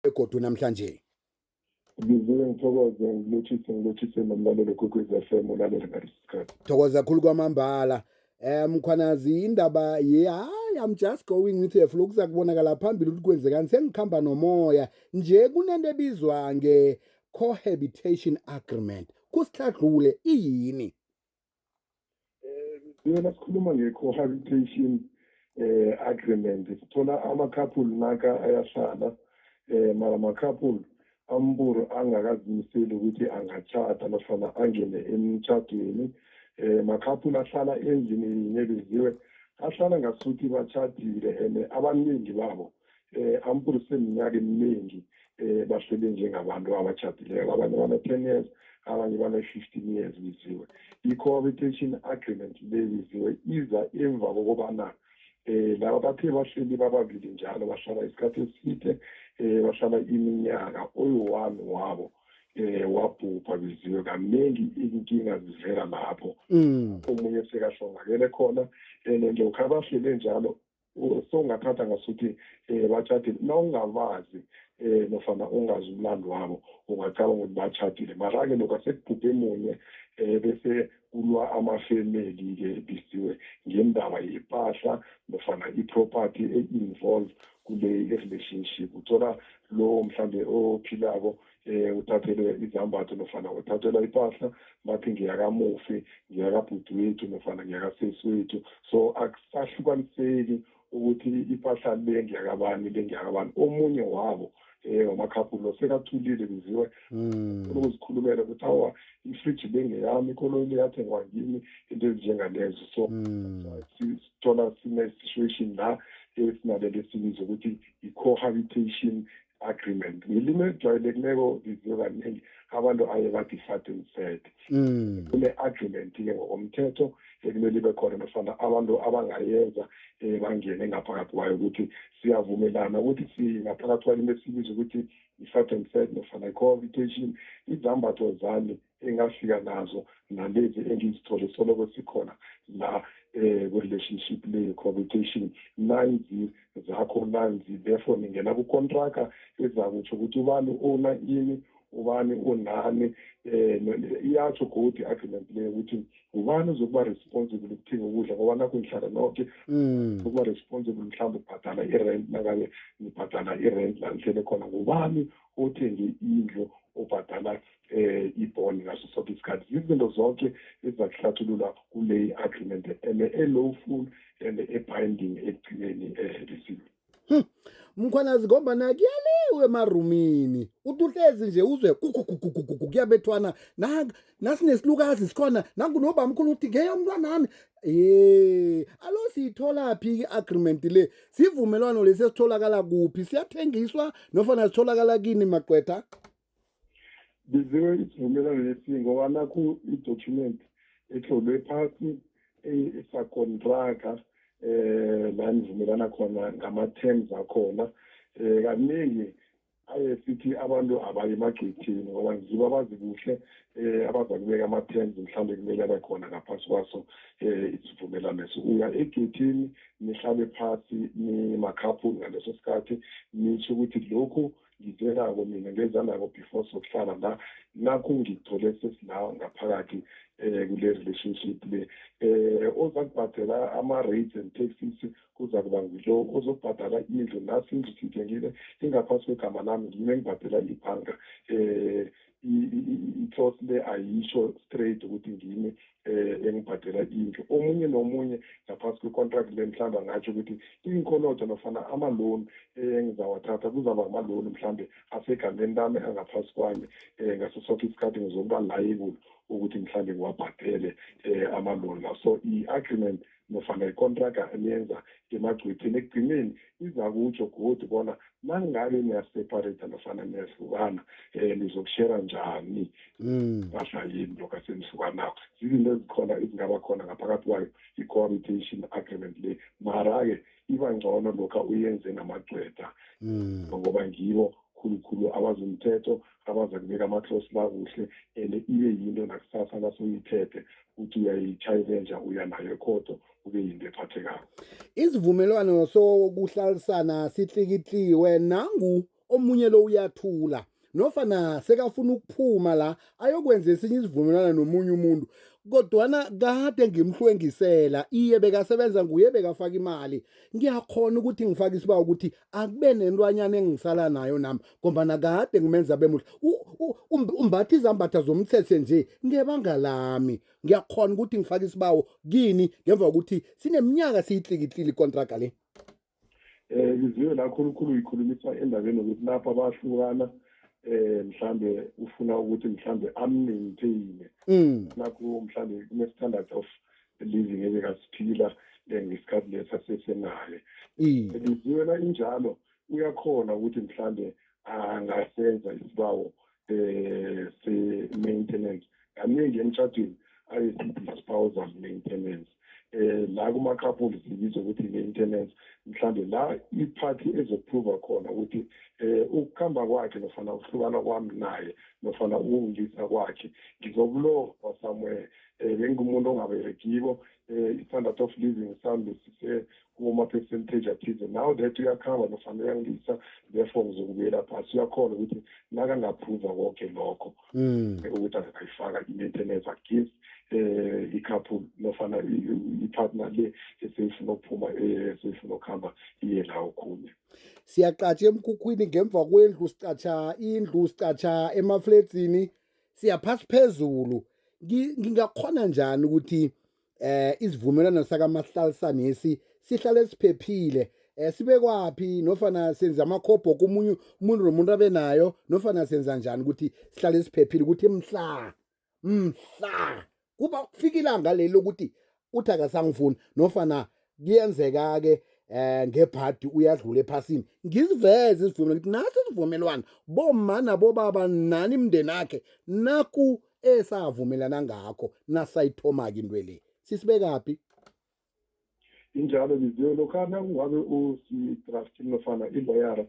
Begodu namhlanje. Ngivuke ngithokoze, ngilotjhise, ngilotjhise nomlaleli Kwekwezi FM ulalele ngalesi sikhathi. Thokoza khulu kwamambala. Mkhwanazi, indaba ye hayi, I'm just going with the flow, kuza kubonakala phambili ukuthi kwenzekani, sengikhamba nomoya nje. Kunento ebizwa nge-cohabitation agreement, kusitlhadlule iyini? Yona sikhuluma nge-cohabitation agreement, sithola ama-couple naka ayahlala, mara ama-couple amburu angakazimiseli ukuthi angatshata nofana angene emtshadweni. Ma-couple ahlala endlini yinye beziwe, ahlala ngasuthi batshadile, and abaningi babo amburu seminyaka eminingi bahlele njengabantu abatshadileko. Abanye bane-10 years, abanye bane-15 years biziwe. I-cohabitation agreement le biziwe iza emva kokobana laba bathe bahleli bababili njalo, bahlala isikhathi eside, bahlala iminyaka, oyi-one wabo wabhubha biziwe. Kaningi inkinga zivela lapho omunye sekahlongakele khona, and lokhu abahlele njalo sowungathatha ngasuthi batshadile. Nawungabazi nofana ungazi umlando wabo, ungacabanga ukuthi batshadile, mara-ke lokhu asekubhubhe munye, bese kulwa amafemeli-ke bisiwe ngendaba yepahla nofana i-property e-involve kule relationship. Uthola lo mhlambe ophilako uthathelwe izambatho nofana uthathelwa ipahla, bathi ngiyakamufi, ngiyakabhuti wethu nofana ngiyakasesi wethu. So akusahlukaniseki ukuthi ipahla le ngiyakabani, le ngiyakabani. Omunye wabo wama-couple lo sekathulile biziwe, ukuzikhulumela ukuthi awa, ifriji le ngeyami, ikoloyi le yathengwa ngimi, into ezinjengalezo. So sithola sine-situation la esinalento esibiza ukuthi i-cohabitation agreement. Ngelimi elijwayelekileko biziwe, kaningi abantu aye bathi fat and sad. Kune-agreement-ke ngokomthetho ekumele ibe khona nofana abantu abangayenza, bangene ngaphakathi kwayo ukuthi siyavumelana ukuthi singaphakathi kwayo into esibiza ukuthi i-fat and sad nofana i-cohabitation. Izambatho zami engafika nazo nalezi engizithole soloko sikhona la ku-relationship le cohabitation, nanzi zakho nanzi. Therefore ningena kukontraka ezakutsho ukuthi ubani owna ini, ubani unani. Iyatsho godi i-agreement leyo ukuthi ubani uzokuba responsible ukuthenga ukudla, ngoba nakho nihlala noke, ukuba responsible mhlawumbe ukubhadala i-rent, nangabe nibhadala i-rent la nihlele khona, ngubani othenge indlu, obhadala ibond ngaso sonke isikhathi. Izinto zonke ezizakuhlathululwa kule agreement and e-lawful and e-binding ekugcineni lesilo. Mkhwanazi, ngombana kuyaliwe emarumini, uthi uhlezi nje uzwe kukukukukuku kuyabethwana, nasinesilukazi sikhona nangu nobamkhulu uthi ngeyomntwanami. Ye, alo siyithola phi i-agreement le? Sivumelwano lesi esitholakala kuphi? Siyathengiswa nofana sitholakala kini maqwetha? Biziwe, isivumelwano lesi, ngoba nakhu i-document etlolwe phasi esakontraka la nivumelana khona ngama-terms akhona. Kaningi aye sithi abantu abaye emagcwethini, ngoba ngibo abazi kuhle abaza kubeka ama-terms mhlawumbe kumele abe khona ngaphasi kwaso isivumelwano lesi. Uya egcwethini, nihlale phasi nimakhapuli ngaleso sikhathi, nisho ukuthi lokhu ngizelako mina, ngeza nako before sokuhlala la, nakhu ngikuthole sesila ngaphakathi kule relationship le. Oza kubhadela ama-rates and taxes kuza kuba ngilo ozokubhadala indlu, nasi indlu siyithengile, ingaphasi kwegama lami, ngime ngibhadela ibhanga. I-clause le ayisho straight ukuthi ngimi engibhadela indlu. Omunye nomunye ngaphasi kwe-contract le mhlawumbe angatsho ukuthi iinkolodo nofana ama-loan engizawathatha kuzaba ama-loan mhlawumbe asegameni lami, angaphasi kwami, ngaso soke isikhathi ngizokuba liable ukuthi mhlawumbe ngiwabhadele ama-loan la. So i-agreement nofana ikontraka eniyenza emagcwethini ekugcineni iza kutsho godi bona nangabe niyaseparate nofana niyahlukana, nizokushera njani impahla yini lokhu asenihlukanako. Zizinto ezikhona ezingaba khona ngaphakathi kwayo i-cohabitation agreement le, mara-ke iba ngcono lokhu uyenze namagcwetha, ngoba ngibo khulukhulu abazimthetho abaza kubeka ama-clause la kuhle, and ibe yinto nakusasa nasuyithethe uthi uyayi-challenge, uya nayo ekhotho, kube yinto ephathekako. Isivumelwano sokuhlalisana sitlikitliwe nangu. Omunye lo uyathula nofana sekafuna ukuphuma la ayokwenza esinye isivumelwano nomunye umuntu, kodwana kade ngimhlwengisela, iye bekasebenza, nguye bekafaka imali. Ngiyakhona ukuthi ngifake isibawo ukuthi akube nentwanyana engisala nayo nami, ngombana kade ngimenza bemuhle, umbatha izambatha zomthethe nje ngebanga lami. Ngiyakhona ukuthi ngifake isibawo kini ngemva kokuthi sineminyaka siyitlikitlile ikontraga le. Izwe la khulukhulu ikhulumisa endabeni yokuthi lapha bahlukana, mhlambe ufuna ukuthi mhlambe am-maintain nakho, mhlambe kune-standard of living ebekasiphila ngesikhathi leso asesenaye. Liziwe la injalo, uyakhona ukuthi mhlambe angasenza isibawo se-maintenance. Kaningi emtshadweni aye sithi spousal maintenance, la kuma-couple sibizwa ukuthi maintenance. Mhlambe la iphathi ezoprova khona ukuthi ukukhamba kwakhe nofana ukuhlukana kwami naye nofana ukungilisa kwakhe, ngizokulova somewhere, bengumuntu ongaberekiko, i-standard of living sami sise kuma-percentage athize. Now that uyakhamba nofana uyangilisa, therefore ngizokubuyela phasi. Uyakhona ukuthi nakangaprova konke lokho ukuthi angayifaka i-maintenance against i-couple nofana i-partner le eseyifuna ukuphuma, eseyifuna ukuhamba iye la okhunye. Siyaqatsha emkhukhwini ngemva kwendlu, sicatsha indlu, sicatsha emafledzini, siyaphasi phezulu. Ngingakhona njani ukuthi isivumelwano sakamahlalisanesi sihlale siphephile? Sibekwaphi nofana senza amakhobho komunye umuntu nomuntu abe nayo, nofana senza njani ukuthi sihlale siphephile, ukuthi mhla kuba kufika ilanga leli lokuthi uthi akasangifuni, nofana kuyenzeka ke ngebhadi uyadlula ephasini, ngiziveze isivumelwano ukuthi nasi isivumelwano, bomma nabobaba nani imndeni akhe, naku esavumelana ngakho nasayithoma-ke into le, sisibekaphi? Injalo biziwe, lokha nakungabe usi-draftile nofana iloyara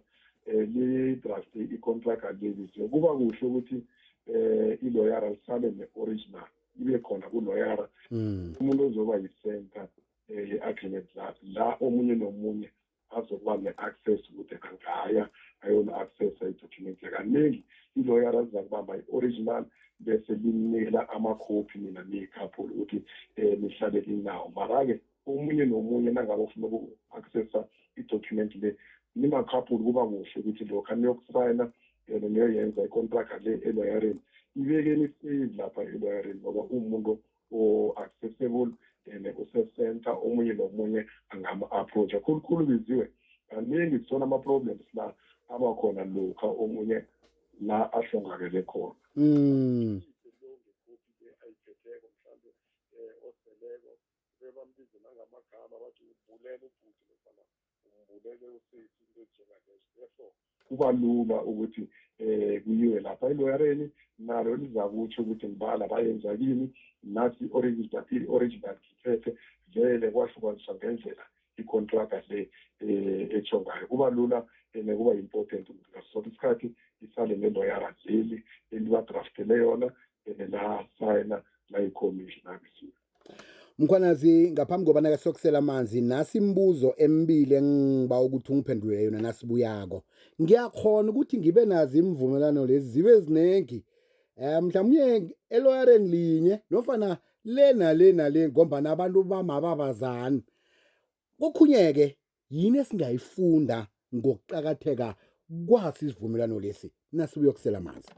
li-drafte i-contract le, biziwe, kuba kuhle ukuthi iloyara lisale ne-original, ibe khona kuloyara. Umuntu ozoba yi-center ye-agreement la omunye nomunye azokuba ne-access ukuthi angaya ayona-accessa i-document. Kaningi iloyara liza kubamba i-original bese linikela amakhophi nina niyi-couple ukuthi nihlale ninawo. Mara-ke omunye nomunye nangabe ufuna uku-accessa i-document le nima-couple, kuba kuhle ukuthi lokha niyokusayina and niyoyenza ikontraga le eloyareni, ibekeni i-safe lapha eloyareni, ngoba uwumuntu o-accessible and use-center, omunye nomunye angama-approacha. Khulukhulu biziwe, kaningi sithola ama-problems la abakhona lokha omunye la ahlongakele khona. Ayiphetheko mhlambe oseleko, bebambize nangamagama, bathi ubulele ubhuti nofana umbulele usisi, into ezinjengalezo. Therefore kuba lula ukuthi kuyiwe lapha eloyareni, nalo liza kutsho ukuthi ngibala bayenza kini, nathi i-original ngiphethe vele, kwahlukaniswa ngendlela ikontraka le etsho ngayo. Kuba lula and kuba important ukuthi ngaso sonke isikhathi isale neloyara leli elibadraftele yona and lasayina, layikhomishina bisiwe. Mkhwanazi, ngaphambi kobana sokusela amanzi, nasi imibuzo emibili engiba ukuthi ungiphendulele yona nasibuyako. Ngiyakhona ukuthi ngibe nazo imvumelano lezi zibe zinengi, mhlawumnye eloyareni linye nofana le nale nale, ngombana abantu bamababazani. Kokhunye-ke, yini esingayifunda ngokuqakatheka kwasi isivumelwano lesi nasibuyokusela amanzi?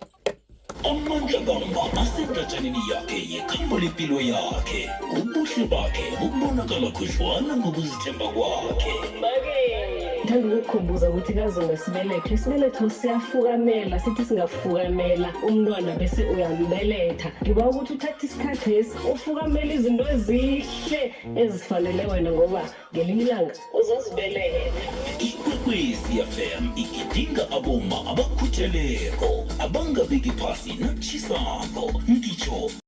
Amandla kamma asendatjaneni yakhe yekhambo lempilo yakhe. Ubuhle bakhe bubonakala khudlwana ngokuzithemba kwakhe. Ngithanda ukukukhumbuza ukuthi kazonga sibeletho, isibeletho siyafukamela, sithi singafukamela umntwana bese uyambeletha. Ngiba ukuthi uthathe isikhathesi ufukamele izinto ezihle ezifanele wena, ngoba ngelinye ilanga uzozibeletha. Ikwekwezi FM igidinga abomma abakhutheleko, abangabeki phasi nakutshisako ngitsho.